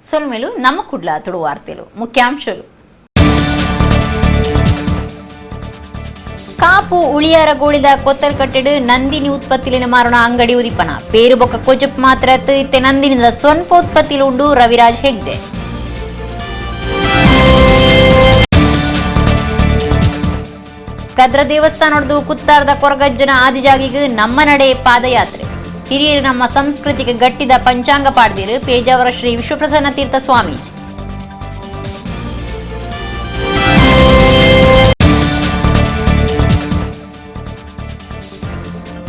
ಸೊಲ್ಮೆಲು ನಮ್ಮ ಕುಡ್ಲ ತುಳು ವಾರ್ತೆಲು ಮುಖ್ಯಾಂಶಗಳು. ಕಾಪು ಉಳಿಯಾರಗೋಳಿದ ಕೊತ್ತಲ್ಕಟ್ಟೆಡು ನಂದಿನಿ ಉತ್ಪತ್ತಿಲಿನ ಮಾರೋಣ ಅಂಗಡಿ ಉದಿಪನ ಪೇರು ಬೊಕ್ಕ ಕೊಜಪ್ ಮಾತ್ರ ಇತ್ತೆ ನಂದಿನಿದ ಸ್ವಂಪ ಉತ್ಪತ್ತಿಲು ಉಂಡು ರವಿರಾಜ್ ಹೆಗ್ಡೆ. ಕದ್ರ ದೇವಸ್ಥಾನದ ಕುತ್ತಾರದ ಕೊರಗಜ್ಜನ ಆದಿಜಾಗಿಗೆ ನಮ್ಮ ನಡೆ ಪಾದಯಾತ್ರೆ. ಹಿರಿಯರು ನಮ್ಮ ಸಂಸ್ಕೃತಿಗೆ ಗಟ್ಟಿದ ಪಂಚಾಂಗ ಪಾಡ್ದಿರು ಪೇಜಾವರ ಶ್ರೀ ವಿಶ್ವಪ್ರಸನ್ನ ತೀರ್ಥ ಸ್ವಾಮೀಜಿ.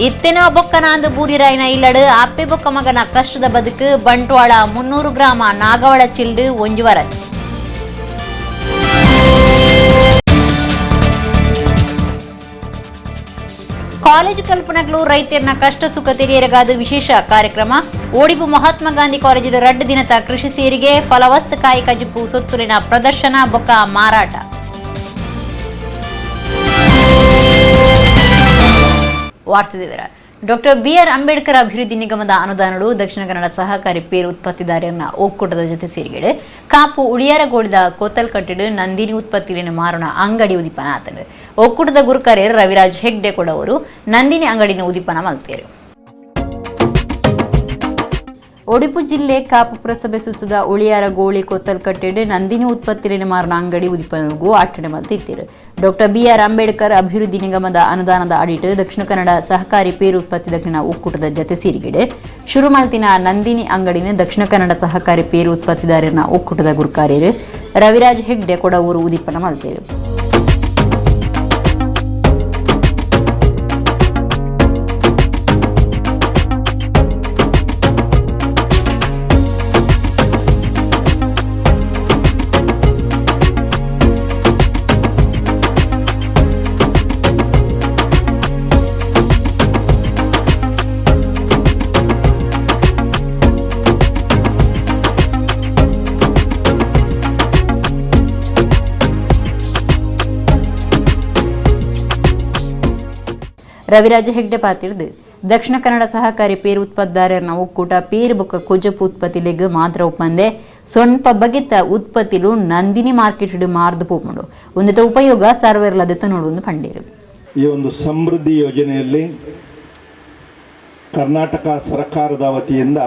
ಇತ್ತೆನ ಬೊಕ್ಕನಾಂದು ಬೂರಿರಾಯನ ಇಲ್ಲಡು ಅಪ್ಪೆ ಬೊಕ್ಕ ಮಗನ ಕಷ್ಟದ ಬದುಕು ಬಂಟ್ವಾಳ 300 ಗ್ರಾಮ ನಾಗವಾಳ ಚಿಲ್ಡು ಒಂಜುವರ. ಕಾಲೇಜು ಕಲ್ಪನೆಗಳು ರೈತರನ್ನ ಕಷ್ಟ ಸುಖ ತೆರೆಯರಗಾದ ವಿಶೇಷ ಕಾರ್ಯಕ್ರಮ. ಓಡಿಪು ಮಹಾತ್ಮ ಗಾಂಧಿ ಕಾಲೇಜಿನ ರಡ್ಡು ದಿನದ ಕೃಷಿ ಸೇರಿಗೆ ಫಲವಸ್ತು ಕಾಯಿ ಕಜಿಪು ಸೊತ್ತುಲಿನ ಪ್ರದರ್ಶನ ಬೊಕ್ಕ ಮಾರಾಟ. ವಾರ್ತೆ doctor B R Ambedkar ಅಭಿವೃದ್ಧಿ ನಿಗಮದ ಅನುದಾನಡು ದಕ್ಷಿಣ ಕನ್ನಡ ಸಹಕಾರಿ ಪೇರು ಉತ್ಪತ್ತಿದಾರರನ್ನ ಒಕ್ಕೂಟದ ಜೊತೆ ಸೇರಿಗೆಡು ಕಾಪು ಉಳಿಯಾರಗೋಡಿದ ಕೋತಲ್ಕಟ್ಟೆಡು ನಂದಿನಿ ಉತ್ಪತ್ತಿಲಿನ ಮಾರೋಣ ಅಂಗಡಿ ಉದಿಪನ ಆತನು. ಒಕ್ಕೂಟದ ಗುರುಕಾರ್ಯರು ರವಿರಾಜ್ ಹೆಗ್ಡೆ ಕೊಡವರು ನಂದಿನಿ ಅಂಗಡಿನ ಉದಿಪನ ಮಲ್ತೇರು. ಒಡಿಪು ಜಿಲ್ಲೆ ಕಾಪು ಪುರಸಭೆ ಸುತ್ತದ ಉಳಿಯಾರ ಗೋಳಿ ಕೊತ್ತಲ್ಕಟ್ಟೆಡು ನಂದಿನಿ ಉತ್ಪತ್ತಿಲಿನ ಮಾರಣ ಅಂಗಡಿ ಉದಿಪನಗೂ ಆಟಣೆ ಮಲ್ತಿತ್ತಿರು. Doctor B R Ambedkar ಅಭಿವೃದ್ಧಿ ನಿಗಮದ ಅನುದಾನದ ಅಡಿಟ್ ದಕ್ಷಿಣ ಕನ್ನಡ ಸಹಕಾರಿ ಪೇರು ಉತ್ಪತ್ತಿ ದಕ್ಷಿಣ ಒಕ್ಕೂಟದ ಜತೆ ಸೇರಿಗೆಡೆ ಶುರು ಮಲ್ತಿನ ನಂದಿನಿ ಅಂಗಡಿನ ದಕ್ಷಿಣ ಕನ್ನಡ ಸಹಕಾರಿ ಪೇರು ಉತ್ಪತ್ತಿದಾರನ ಒಕ್ಕೂಟದ ಗುರುಕಾರ್ಯರು ರವಿರಾಜ್ ಹೆಗ್ಡೆ ಕೊಡವೂರು ಉದಿಪನ ಮಲ್ತೇರು. ರವಿರಾಜ ಹೆಗ್ಡೆ ಪಾತಿರ್ದು ದಕ್ಷಿಣ ಕನ್ನಡ ಸಹಕಾರಿ ಪೇರು ಉತ್ಪತ್ತಿದಾರರನ್ನ ಒಕ್ಕೂಟ ಪೇರು ಬೊಕ್ಕ ಕೊಜಪು ಉತ್ಪತ್ತಿಲೆಗ್ ಮಾತ್ರ ಒಪ್ಪಂದೆ ಸೊನ್ಪ ಬಗೆತ ಉತ್ಪತ್ತಿಲು ನಂದಿನಿ ಮಾರ್ಕೆಟ್ ಮಾರ್ದು ಪೋಪುಂಡು ಒಂದಿತ ಉಪಯೋಗ ಸರ್ವರ್ಲದೆತ್ತ ನೋಡುವುದು ಪಂಡೇರು. ಈ ಒಂದು ಸಮೃದ್ಧಿ ಯೋಜನೆಯಲ್ಲಿ ಕರ್ನಾಟಕ ಸರ್ಕಾರದ ವತಿಯಿಂದ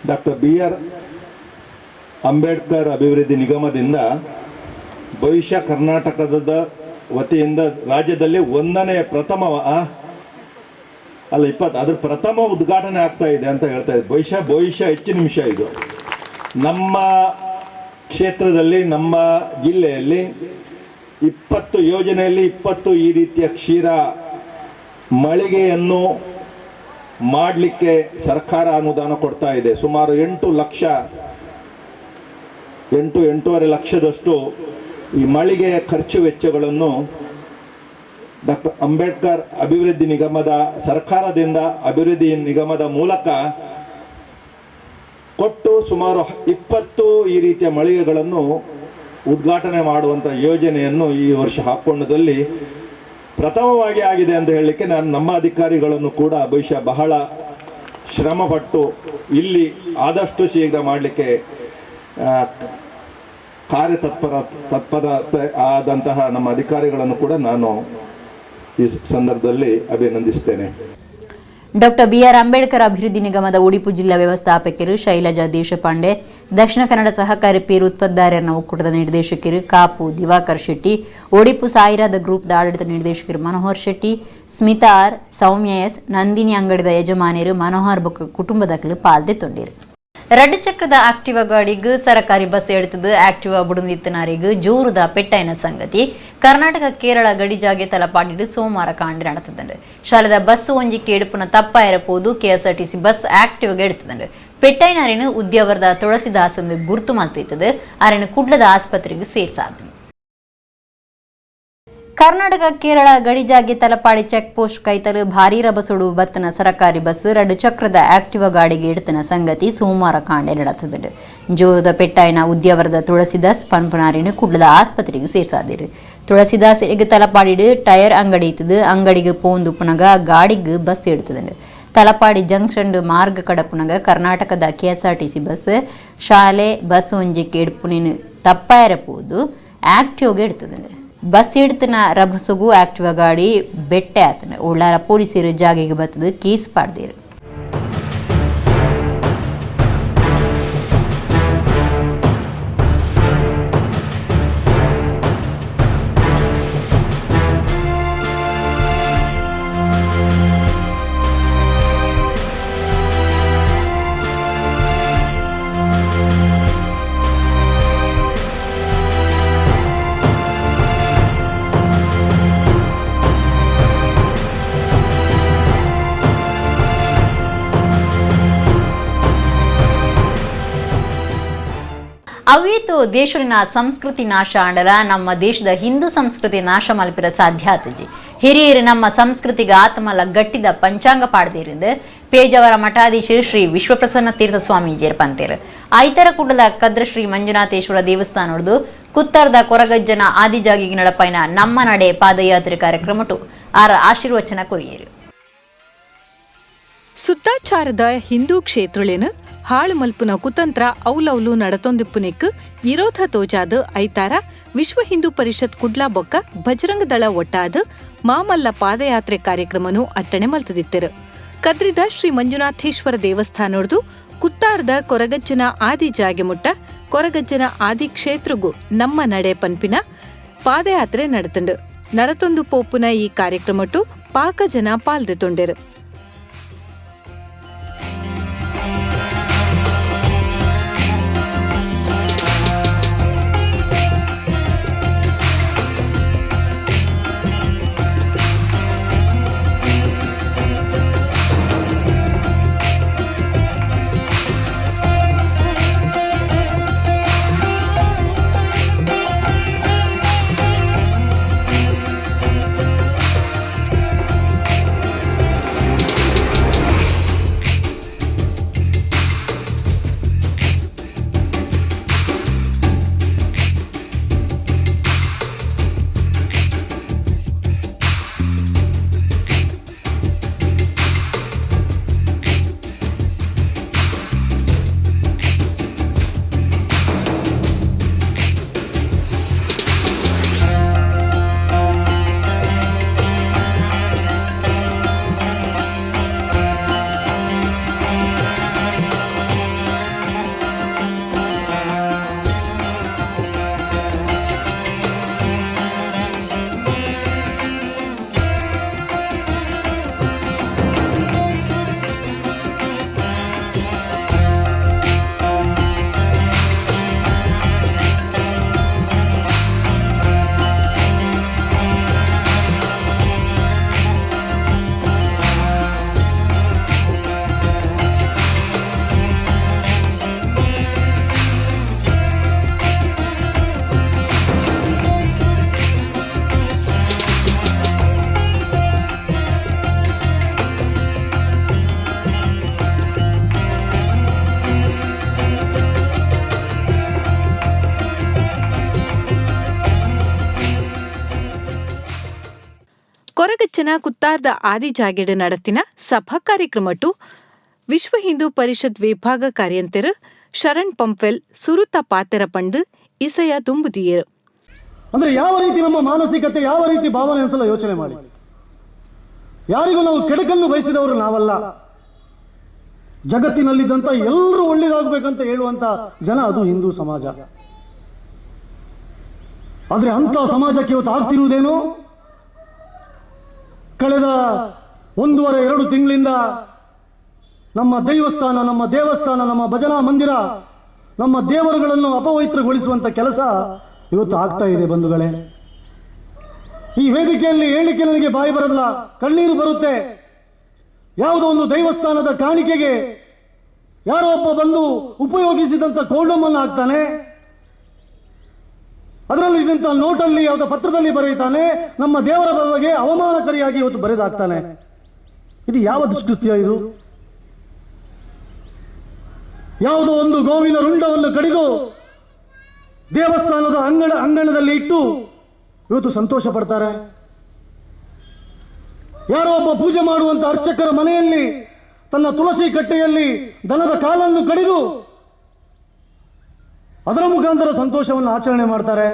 doctor B R Ambedkar ಅಭಿವೃದ್ಧಿ ನಿಗಮದಿಂದ ಭವಿಷ್ಯ ಕರ್ನಾಟಕದ ವತಿಯಿಂದ ರಾಜ್ಯದಲ್ಲಿ ಒಂದನೆಯ ಪ್ರಥಮ ಅಲ್ಲ 20 ಅದ್ರ ಪ್ರಥಮ ಉದ್ಘಾಟನೆ ಆಗ್ತಾ ಇದೆ ಅಂತ ಹೇಳ್ತಾ ಇದೆ. ಬಹುಶಃ ಹೆಚ್ಚಿನ ನಿಮಿಷ ಇದು ನಮ್ಮ ಕ್ಷೇತ್ರದಲ್ಲಿ ನಮ್ಮ ಜಿಲ್ಲೆಯಲ್ಲಿ 20 ಯೋಜನೆಯಲ್ಲಿ 20 ಈ ರೀತಿಯ ಕ್ಷೀರ ಮಳಿಗೆಯನ್ನು ಮಾಡಲಿಕ್ಕೆ ಸರ್ಕಾರ ಅನುದಾನ ಕೊಡ್ತಾ ಇದೆ. ಸುಮಾರು 8 ಲಕ್ಷ 8-8.5 ಲಕ್ಷದಷ್ಟು ಈ ಮಳಿಗೆಯ ಖರ್ಚು ವೆಚ್ಚಗಳನ್ನು ಡಾಕ್ಟರ್ ಅಂಬೇಡ್ಕರ್ ಅಭಿವೃದ್ಧಿ ನಿಗಮದ ಸರ್ಕಾರದಿಂದ ಅಭಿವೃದ್ಧಿ ನಿಗಮದ ಮೂಲಕ ಕೊಟ್ಟು ಸುಮಾರು 20 ಈ ರೀತಿಯ ಮಳಿಗೆಗಳನ್ನು ಉದ್ಘಾಟನೆ ಮಾಡುವಂಥ ಯೋಜನೆಯನ್ನು ಈ ವರ್ಷ ಹಾಕ್ಕೊಂಡದಲ್ಲಿ ಪ್ರಥಮವಾಗಿ ಆಗಿದೆ ಅಂತ ಹೇಳಲಿಕ್ಕೆ ನಾನು ನಮ್ಮ ಅಧಿಕಾರಿಗಳನ್ನು ಕೂಡ ಬಹುಶಃ ಬಹಳ ಶ್ರಮಪಟ್ಟು ಇಲ್ಲಿ ಆದಷ್ಟು ಶೀಘ್ರ ಮಾಡಲಿಕ್ಕೆ ಕಾರ್ಯತತ್ಪರತೆ ಆದಂತಹ ನಮ್ಮ ಅಧಿಕಾರಿಗಳನ್ನು ಕೂಡ ನಾನು ಈ ಸಂದರ್ಭದಲ್ಲಿ ಅಭಿನಂದಿಸ್ತೇನೆ. Doctor B R Ambedkar ಅಭಿವೃದ್ಧಿ ನಿಗಮದ ಉಡುಪಿ ಜಿಲ್ಲಾ ವ್ಯವಸ್ಥಾಪಕರು ಶೈಲಜಾ ದೇಶಪಾಂಡೆ, ದಕ್ಷಿಣ ಕನ್ನಡ ಸಹಕಾರಿ ಪೇರು ಉತ್ಪತ್ತಿದಾರರ ಒಕ್ಕೂಟದ ನಿರ್ದೇಶಕರು ಕಾಪು ದಿವಾಕರ್ ಶೆಟ್ಟಿ, ಒಡಿಪು ಸಾಯಿರಾದ ಗ್ರೂಪ್ದ ಆಡಳಿತ ನಿರ್ದೇಶಕರು ಮನೋಹರ್ ಶೆಟ್ಟಿ, ಸ್ಮಿತಾ ಆರ್, ಸೌಮ್ಯ ಎಸ್, ನಂದಿನಿ ಅಂಗಡಿದ ಯಜಮಾನಿಯರು ಮನೋಹರ್ ಬೊಕ್ಕ ಕುಟುಂಬದಕಲು ಪಾಲ್ದೆ ತೊಂಡಿರು. ರಡ್ಡು ಚಕ್ರದ ಆಕ್ಟಿವಾ ಗಾಡಿಗೆ ಸರಕಾರಿ ಬಸ್ ಎಡ್ತದು ಆಕ್ಟಿವಾ ಬುಡುಂದಿತ್ತನಾರಿಗೆ ಜೋರುದ ಪೆಟ್ಟಾಯಿನ ಸಂಗತಿ ಕರ್ನಾಟಕ ಕೇರಳ ಗಡಿ ಜಾಗೆ ತಲಪಾಡಿಡು ಸೋಮವಾರ ಕಾಂಡು ನಡೆತದಂಡು. ಶಾಲೆದ ಬಸ್ ಒಂಜಿಕ್ಕೆ ಎಡುಪುನ ತಪ್ಪಾಯಿರಪೋದು ಕೆಎಸ್ಆರ್ಟಿಸಿ ಬಸ್ ಆಕ್ಟಿವಾಗೆ ಎಡ್ತದಂಡು. ಪೆಟ್ಟಾಯಿನಾರಿನ ಉದ್ಯಾವರದ ತುಳಸಿದಾಸಂದು ಗುರ್ತು ಮಲ್ತಿತ್ತದು ಆರಿನ ಕುಡ್ಲದ ಆಸ್ಪತ್ರೆಗೆ ಸೇರ್ಸಾದ. ಕರ್ನಾಟಕ ಕೇರಳ ಗಡಿಜಾಗೆ ತಲಪಾಡಿ ಚೆಕ್ ಪೋಸ್ಟ್ ಕೈತಲು ಭಾರೀ ರಭಸೊಡು ಬತ್ತನ ಸರಕಾರಿ ಬಸ್ ರಡ್ಡು ಚಕ್ರದ ಆಕ್ಟಿವಾ ಗಾಡಿಗೆ ಎಡ್ತನ ಸಂಗತಿ ಸೋಮವಾರ ಕಾಂಡೆ ನಡೆತದಂಡು. ಜೋರದ ಪೆಟ್ಟಾಯಿನ ಉದ್ಯಾವರದ ತುಳಸಿದಾಸ್ ಪನ್ಪನಾರಿನ ಕುಡ್ಲದ ಆಸ್ಪತ್ರೆಗೆ ಸೇರ್ಸಾದಿರು. ತುಳಸಿದಾಸ್ ತಲಪಾಡಿಡು ಟೈರ್ ಅಂಗಡಿ ಇತ್ತದು ಅಂಗಡಿಗೆ ಪೋಂದು ಪುನಗ ಗಾಡಿಗೆ ಬಸ್ ಎಡ್ತದಂಡು. Talapady junction ಮಾರ್ಗ ಕಡಪುನಗ ಕರ್ನಾಟಕದ ಕೆಎಸ್ಆರ್ಟಿಸಿ ಬಸ್ ಶಾಲೆ ಬಸ್ ಒಂಜಿಕ್ಕೆ ಎಡ್ಪುನಿನ ತಪ್ಪಾಯರಪೋದು ಆಕ್ಟಿವ್ಗೆ ಇಡ್ತದೆ. ಬಸ್ ಎಡ್ತನ ರಭಸುಗು ಆಕ್ಟಿವಾ ಗಾಡಿ ಬೆಟ್ಟೆ ಆತನ. ಉಳ್ಳಾರ ಪೊಲೀಸರು ಜಾಗೆಗೆ ಬತ್ತದು ಕೇಸ್ ಪಾಡ್ದೇರು. ಅವೇತು ದೇಶದ ಸಂಸ್ಕೃತಿ ನಾಶ ಅಂಡಲ ನಮ್ಮ ದೇಶದ ಹಿಂದೂ ಸಂಸ್ಕೃತಿ ನಾಶ ಮಲ್ಪಿರ ಸಾಧ್ಯ ಆತಜಿ. ಹಿರಿಯರು ನಮ್ಮ ಸಂಸ್ಕೃತಿಗೆ ಆತ್ಮಲ ಗಟ್ಟಿದ ಪಂಚಾಂಗ ಪಾಡ್ದಿರಿಂದ ಪೇಜಾವರ ಮಠಾಧೀಶರು ಶ್ರೀ ವಿಶ್ವಪ್ರಸನ್ನ ತೀರ್ಥ ಸ್ವಾಮೀಜಿಯರ್ ಪಂತೇರು. ಐತರ ಕೂಡಲ ಕದ್ರ ಶ್ರೀ ಮಂಜುನಾಥೇಶ್ವರ ದೇವಸ್ಥಾನದ್ದು ಕುತ್ತರದ ಕೊರಗಜ್ಜನ ಆದಿಜಾಗಿಗೆ ನಡಪೈನ ನಮ್ಮ ನಡೆ ಪಾದಯಾತ್ರೆ ಕಾರ್ಯಕ್ರಮಟು ಆರ ಆಶೀರ್ವಚನ ಕೊರಿಯರು. ಸುತ್ತಾಚಾರದ ಹಿಂದೂ ಕ್ಷೇತ್ರಳೇನು ಹಾಳು ಮಲ್ಪುನ ಕುತಂತ್ರ ಔಲೌಲು ನಡತೊಂದಿಪ್ಪುನೆಕ್ ಇರೋಧ ತೋಜಾದ ಐತಾರ ವಿಶ್ವ ಹಿಂದೂ ಪರಿಷತ್ ಕುಡ್ಲಾ ಬೊಕ್ಕ ಬಜರಂಗ ದಳ ಒಟ್ಟಾದ ಮಾಮಲ್ಲ ಪಾದಯಾತ್ರೆ ಕಾರ್ಯಕ್ರಮನು ಅಟ್ಟಣೆ ಮಲ್ತದಿತ್ತರು. ಕದ್ರಿದ ಶ್ರೀ ಮಂಜುನಾಥೇಶ್ವರ ದೇವಸ್ಥಾನೊಡ್ದು ಕುತ್ತಾರದ ಕೊರಗಜ್ಜನ ಆದಿ ಜಾಗೆ ಮುಟ್ಟ ಕೊರಗಜ್ಜನ ಆದಿ ಕ್ಷೇತ್ರಗೂ ನಮ್ಮ ನಡೆ ಪನ್ಪಿನ ಪಾದಯಾತ್ರೆ ನಡತಂಡು. ನಡತೊಂದು ಪೋಪುನ ಈ ಕಾರ್ಯಕ್ರಮಟು ಪಾಕ ಜನ ಪಾಲ್ದೆ ತೊಂಡೆರು. ಕೊರಗಚ್ಚನ ಕುತ್ತಾರ್ದ ಆದಿಜಾಗೆಡು ನಡತಿನ ಸಭಾ ಕಾರ್ಯಕ್ರಮಟು ವಿಶ್ವ ಹಿಂದೂ ಪರಿಷತ್ ವಿಭಾಗ ಕಾರ್ಯಂತೆರು ಶರಣ್ ಪಂಪ್ವೆಲ್ ಸುರುತ ಪಾತೆರ ಪಂಡು ಇಸೆಯ ದುಂಬುದಿಯರು. ಅಂದ್ರೆ ಯಾವ ರೀತಿ ನಮ್ಮ ಮಾನಸಿಕತೆ, ಯಾವ ರೀತಿ ಭಾವನೆ ಅನ್ಸಲ್ಲ ಯೋಚನೆ ಮಾಡಿ. ಯಾರಿಗೂ ನಾವು ಕೆಡಕನ್ನು ಬಯಸಿದವರು ನಾವಲ್ಲ. ಜಗತ್ತಿನಲ್ಲಿದ್ದಂಥ ಎಲ್ಲರೂ ಒಳ್ಳೇದಾಗಬೇಕಂತ ಹೇಳುವಂತ ಜನ ಅದು ಹಿಂದೂ ಸಮಾಜ. ಆದ್ರೆ ಅಂಥ ಸಮಾಜಕ್ಕೆ ಇವತ್ತು ಆಗ್ತಿರುವುದೇನು? ಕಳೆದ 1.5-2 ತಿಂಗಳಿಂದ ನಮ್ಮ ದೈವಸ್ಥಾನ, ನಮ್ಮ ದೇವಸ್ಥಾನ, ನಮ್ಮ ಭಜನಾ ಮಂದಿರ, ನಮ್ಮ ದೇವರುಗಳನ್ನು ಅಪವಿತ್ರಗೊಳಿಸುವಂಥ ಕೆಲಸ ಇವತ್ತು ಆಗ್ತಾ ಇದೆ ಬಂಧುಗಳೇ. ಈ ವೇದಿಕೆಯಲ್ಲಿ ಹೇಳಿಕೆ ನನಗೆ ಬಾಯಿ ಬರಲ್ಲ, ಕಣ್ಣೀರು ಬರುತ್ತೆ. ಯಾವುದೋ ಒಂದು ದೈವಸ್ಥಾನದ ಕಾಣಿಕೆಗೆ ಯಾರೋ ಒಬ್ಬ ಬಂದು ಉಪಯೋಗಿಸಿದಂಥ ಕೋಂಡಮನ್ನು ಹಾಕ್ತಾನೆ, ಅದರಲ್ಲಿ ಇದ್ದಂಥ ನೋಟಲ್ಲಿ ಯಾವುದೋ ಪತ್ರದಲ್ಲಿ ಬರೆಯುತ್ತಾನೆ, ನಮ್ಮ ದೇವರ ಬಗ್ಗೆ ಅವಮಾನಕರಿಯಾಗಿ ಇವತ್ತು ಬರೆದಾಗ್ತಾನೆ. ಇದು ಯಾವ ದುಷ್ಕೃತ್ಯ ಇದು? ಯಾವುದೋ ಒಂದು ಗೋವಿನ ರುಂಡವನ್ನು ಕಡಿದು ದೇವಸ್ಥಾನದ ಅಂಗಣದಲ್ಲಿ ಇಟ್ಟು ಇವತ್ತು ಸಂತೋಷ ಪಡ್ತಾರೆ. ಯಾರೋ ಒಬ್ಬ ಪೂಜೆ ಮಾಡುವಂಥ ಅರ್ಚಕರ ಮನೆಯಲ್ಲಿ ತನ್ನ ತುಳಸಿ ಕಟ್ಟೆಯಲ್ಲಿ ದನದ ಕಾಲನ್ನು ಕಡಿದು ಅದರ ಮುಖಾಂತರ ಸಂತೋಷವನ್ನು ಆಚರಣೆ ಮಾಡ್ತಾರೆ.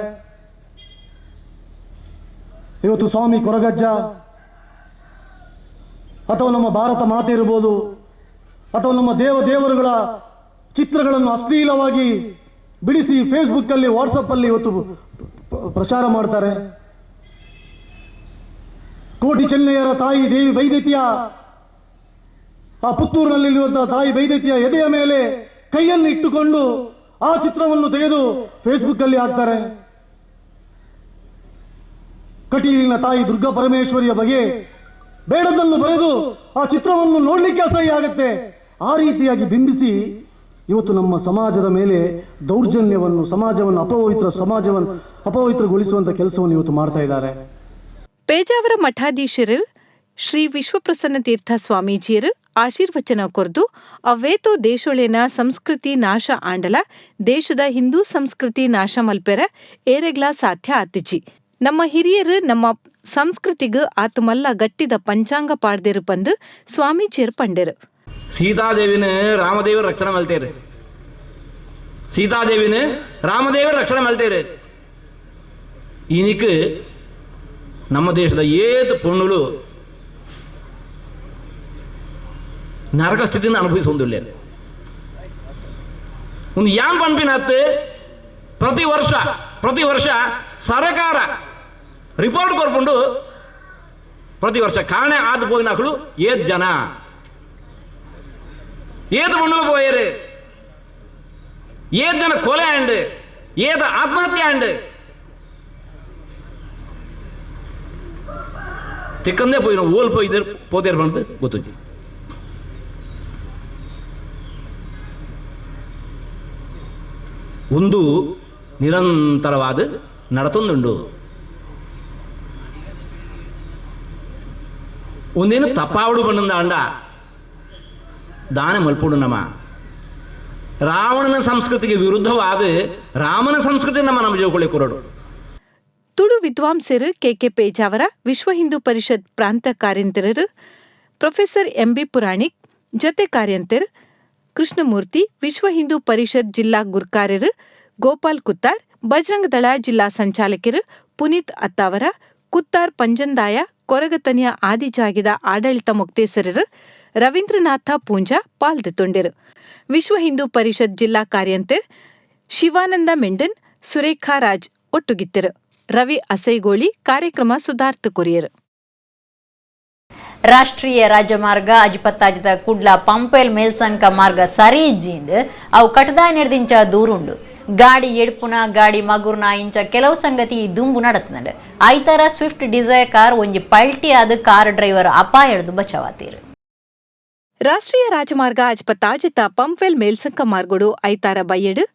ಇವತ್ತು ಸ್ವಾಮಿ ಕೊರಗಜ್ಜ ಅಥವಾ ನಮ್ಮ ಭಾರತ ಮಾತೆ ಇರ್ಬೋದು, ಅಥವಾ ನಮ್ಮ ದೇವರುಗಳ ಚಿತ್ರಗಳನ್ನು ಅಶ್ಲೀಲವಾಗಿ ಬಿಡಿಸಿ ಫೇಸ್ಬುಕ್ಕಲ್ಲಿ, ವಾಟ್ಸಪ್ಪಲ್ಲಿ ಇವತ್ತು ಪ್ರಚಾರ ಮಾಡ್ತಾರೆ. ಕೋಟಿ ಚೆನ್ನಯ್ಯರ ತಾಯಿ ದೇವಿ ಬೈದೆತಿಯ, ಆ ಪುತ್ತೂರಿನಲ್ಲಿರುವಂತಹ ತಾಯಿ ಬೈದೆತಿಯ ಎದೆಯ ಮೇಲೆ ಕೈಯನ್ನು ಇಟ್ಟುಕೊಂಡು ಆ ಚಿತ್ರವನ್ನು ತೆಗೆದು ಫೇಸ್ಬುಕ್ಕಲ್ಲಿ ಹಾಕ್ತಾರೆ. ಕಟೀಲಿನ ತಾಯಿ ದುರ್ಗಾ ಪರಮೇಶ್ವರಿಯ ಬಗ್ಗೆ ಬೇಡದನ್ನು ಬರೆದು ಆ ಚಿತ್ರವನ್ನು ನೋಡಲಿಕ್ಕೆ ಅಸಹ್ಯ ಆಗುತ್ತೆ. ಆ ರೀತಿಯಾಗಿ ಬಿಂಬಿಸಿ ಇವತ್ತು ನಮ್ಮ ಸಮಾಜದ ಮೇಲೆ ದೌರ್ಜನ್ಯವನ್ನು, ಸಮಾಜವನ್ನು ಅಪವಿತ್ರ ಸಮಾಜವನ್ನು ಅಪವಿತ್ರಗೊಳಿಸುವಂಥ ಕೆಲಸವನ್ನು ಇವತ್ತು ಮಾಡ್ತಾ ಇದ್ದಾರೆ. ಪೇಜಾವರ ಮಠಾಧೀಶರು ಶ್ರೀ ವಿಶ್ವಪ್ರಸನ್ನ ತೀರ್ಥ ಸ್ವಾಮೀಜಿಯರು ಆಶೀರ್ವಚನ ಕೊರ್ದು ಅವೇತೋ ದೇಶೊಳೆನ ಸಂಸ್ಕೃತಿ ನಾಶ ಆಂಡಲ ದೇಶದ ಹಿಂದೂ ಸಂಸ್ಕೃತಿ ನಾಶ ಮಲ್ಪೆರ ಏರೆಗ್ಲಾ ಸಾಧ್ಯ ಆತಿಜಿ. ನಮ್ಮ ಹಿರಿಯರು ನಮ್ಮ ಸಂಸ್ಕೃತಿಗ್ ಆತುಮಲ್ಲ ಗಟ್ಟಿದ ಪಂಚಾಂಗ ಪಾಡ್ದೆರು ಪಂದು ಸ್ವಾಮೀಜಿಯರು ಪಂಡೆರು. ಸೀತಾದೇವಿನ ರಾಮದೇವರು ರಕ್ಷಣೆ ಮಲ್ತೇರು, ಸೀತಾದೇವಿನ ರಾಮದೇವರು ರಕ್ಷಣೆ ಮಲ್ತೇರು. ಈನಿಕ್ ನಮ್ಮ ದೇಶದ ಏತು ಪೊಣ್ಣುಲು ನರಕ ಸ್ಥಿತಿನ ಅನುಭವಿಸೊಂದಿಲ್ಲ. ಒಂದು ಯಾನ್ ಪನ್ಪಿನತ್ತು ಪ್ರತಿ ವರ್ಷ ಪ್ರತಿ ವರ್ಷ ಸರಕಾರ ರಿಪೋರ್ಟ್ ಕೊರ್ಪುಂಡು. ಪ್ರತಿ ವರ್ಷ ಕಾಣೆ ಆದ ಪೋಯಿನಕುಲು ಏತ್ ಜನ, ಏತ್ ಪೊಣ್ಣುಲು ಪೋಯರು, ಏತ್ ಜನ ಕೊಲೆ ಆಂಡ್, ಏತ್ ಆತ್ಮಹತ್ಯೆ ಆಂಡ್. ತಿಕ್ಕಂದೇ ಪೋಯಿನ ಓಲ್ ಪೋಯ್ದರು ಪೋತೇರು ಬಂದು ಗೊತ್ತುಜಿ. ಒಂದು ನಿರಂತರವಾದ ನಡತೊಂದುಂಡು. ಒಂದೇನು ತಪ್ಪಾವಡು ಬಂದ ಅಂಡ ದಾನ ಮಲ್ಪುಡು. ನಮ್ಮ ರಾವಣನ ಸಂಸ್ಕೃತಿಗೆ ವಿರುದ್ಧವಾದ ರಾಮನ ಸಂಸ್ಕೃತಿ ನಮ್ಮ ನಮ್ಮ ಜೋಕೊಳ್ಳಿ ಕೊರಡು. ತುಳು ವಿದ್ವಾಂಸರು ಕೆಕೆ ಪೇಜಾವರ, ವಿಶ್ವ ಹಿಂದೂ ಪರಿಷತ್ ಪ್ರಾಂತ ಕಾರ್ಯಂತರರು ಪ್ರೊಫೆಸರ್ ಎಂಬಿ ಪುರಾಣಿಕ್, ಜೊತೆ ಕಾರ್ಯಂತರ್ ಕೃಷ್ಣಮೂರ್ತಿ, ವಿಶ್ವ ಹಿಂದೂ ಪರಿಷತ್ ಜಿಲ್ಲಾ ಗುರ್ಕಾರ್ಯರು ಗೋಪಾಲ್ ಕುತ್ತಾರ್, ಬಜರಂಗದಳ ಜಿಲ್ಲಾ ಸಂಚಾಲಕರು ಪುನೀತ್ ಅತ್ತಾವರ, ಕುತ್ತಾರ್ ಪಂಜಂದಾಯ ಕೊರಗತನಿಯ ಆದಿಜಾಗಿದ ಆಡಳಿತ ಮೊಕ್ತೇಸರರು ರವೀಂದ್ರನಾಥ ಪೂಂಜಾ ಪಾಲ್ದೆತೊಂಡೆರು. ವಿಶ್ವ ಹಿಂದೂ ಪರಿಷತ್ ಜಿಲ್ಲಾ ಕಾರ್ಯಂತರ್ ಶಿವಾನಂದ ಮೆಂಡನ್, ಸುರೇಖಾ ರಾಜ್ ಒಟ್ಟುಗಿತ್ತರು. ರವಿ ಅಸೈಗೋಳಿ ಕಾರ್ಯಕ್ರಮ ಸುಧಾರ್ಥ ಕೊರಿಯರು. ರಾಷ್ಟ್ರೀಯ ರಾಜಮಾರ್ಗ ಅಜಿಪತ್ತಾಜಿದ ಕುಡ್ಲ ಪಂಪೆಲ್ ಮೇಲ್ಸಂಕ ಮಾರ್ಗ ಸರಿ ಇಜ್ಜಿಂದ್ ಅವು ಕಟದಾಯ ನಡೆದಿಂಚ ದೂರುಂಡು. ಗಾಡಿ ಎಡ್ಪುನ ಗಾಡಿ ಮಗುರ್ನ ಇಂಚ ಕೆಲವು ಸಂಗತಿ ದುಂಬು ನಡತದಂಡು. ಐತರ Swift Dzire car ಒಂಜಿ ಪಲ್ಟಿ ಆದ ಕಾರ್ ಡ್ರೈವರ್ ಅಪಾಯ ಹಿಡಿದು ಬಚಾವಾತೀರು. ರಾಷ್ಟ್ರೀಯ ರಾಜಮಾರ್ಗ ಅಜ್ಪತ್ತಾಜಿತ ಪಂಪ್ವೆಲ್ ಮೇಲ್ಸಂಕ ಮಾರ್ಗೋಡು ಐತಾರ ಬಯ್ಯಡು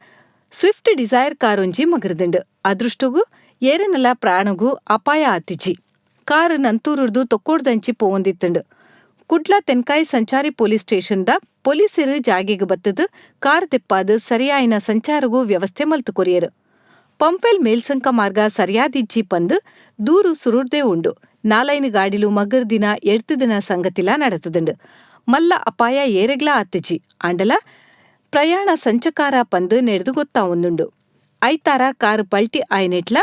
Swift Dzire car ಒಂಜಿ ಮಗರದಂಡು. ಅದೃಷ್ಟಗೂ ಏರನೆಲ್ಲ ಪ್ರಾಣಗೂ ಅಪಾಯ ಆತಿಜಿ. ಕಾರು ನಂತೂರುರ್ದು ತೊಕ್ಕೋಡ್ದಂಚಿ ಪೋವೊಂದಿತ್ತಂಡು. ಕುಡ್ಲ ತೆನ್ಕಾಯಿ ಸಂಚಾರಿ ಪೊಲೀಸ್ ಸ್ಟೇಷನ್ದ ಪೊಲೀಸರು ಜಾಗೆಗೆ ಬತ್ತದು ಕಾರ್ ತೆಪ್ಪಾದು ಸರಿಯಾಯಿನ ಸಂಚಾರಗೂ ವ್ಯವಸ್ಥೆ ಮಲ್ತು ಕೊರಿಯರು. ಪಂಪ್ವೆಲ್ ಮೇಲ್ಸಂಕ ಮಾರ್ಗ ಸರಿಯಾದಿಜ್ಜಿ ಪಂದು ದೂರು ಸುರುರ್ದೇ ಉಂಡು. ನಾಲೈನ್ ಗಾಡಿಲು ಮಗರ್ ದಿನ ಎಡ್ತು ದಿನ ಸಂಗತಿಲ ನಡತದಂಡು. ಮಲ್ಲ ಅಪಾಯ ಏರೆಗ್ಲಾ ಆತಿಜಿ. ಆಂಡಲ ಪ್ರಯಾಣ ಸಂಚಕಾರ ಪಂದು ನೆಡ್ದು ಗೊತ್ತಾವೊಂದುಂಡು. ಐತಾರ ಕಾರು ಪಲ್ಟಿ ಆಯ್ನೆಟ್ಲ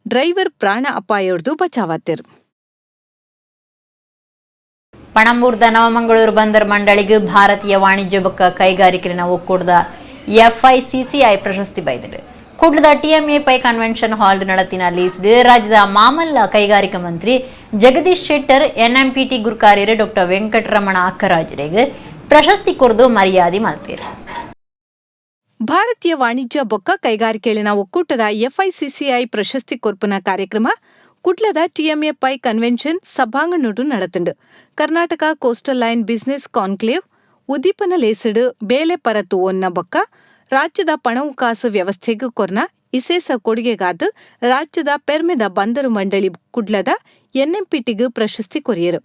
ಡ್ರೈವರ್ ಪ್ರಾಣ ಅಪಾಯೋಡ್ದು ಬಚಾವಾತೆರು. ಪಣಂಬೂರ್ದ ನವಮಂಗಳೂರು ಬಂದರ್ ಮಂಡಳಿಗೆ ಭಾರತೀಯ ವಾಣಿಜ್ಯ ಬೊಕ್ಕ ಕೈಗಾರಿಕೆನ ಒಕ್ಕೂಟದ ಎಫ್ಐಸಿಸಿಐ ಪ್ರಶಸ್ತಿ ಬೈದರು. ಕುಡ್ಲದ TMA pi convention hall ನಡತಿನ ಲೀಸಿದ ರಾಜ್ಯದ ಮಾಮಲ್ಲ ಕೈಗಾರಿಕಾ ಮಂತ್ರಿ ಜಗದೀಶ್ ಶೆಟ್ಟರ್, ಎನ್ಎಂಪಿಟಿ ಗುರುಕಾರ್ಯರು ಡಾಕ್ಟರ್ ವೆಂಕಟರಮಣ ಅಕ್ಕರಾಜರಿಗೆ ಪ್ರಶಸ್ತಿ ಕೊರದು ಮರ್ಯಾದೆ ಮಾಡ್ತೀರ. ಭಾರತೀಯ ವಾಣಿಜ್ಯ ಬೊಕ್ಕ ಕೈಗಾರಿಕೆಗಳಿನ ಒಕ್ಕೂಟದ ಎಫ್ಐಸಿಸಿಐ ಪ್ರಶಸ್ತಿ ಕೊರ್ಪುನ ಕಾರ್ಯಕ್ರಮ ಕುಡ್ಲದ TMA pi convention ಸಭಾಂಗಣಡು ನಡತುಂಡು. Karnataka coastal line business conclave ಉದ್ದೀಪನ ಲೇಸಡು ಬೇಲೆ ಪರತು ಒನ್ನ ಬೊಕ್ಕ ರಾಜ್ಯದ ಪಣವು ಕಾಸು ವ್ಯವಸ್ಥೆಗೂ ಕೊರ್ನ ಇಸೇಸ ಕೊಡುಗೆಗಾದ ರಾಜ್ಯದ ಪೆರ್ಮೆದ ಬಂದರು ಮಂಡಳಿ ಕುಡ್ಲದ ಎನ್ಎಂಪಿಟಿಗ್ ಪ್ರಶಸ್ತಿ ಕೊರಿಯರು.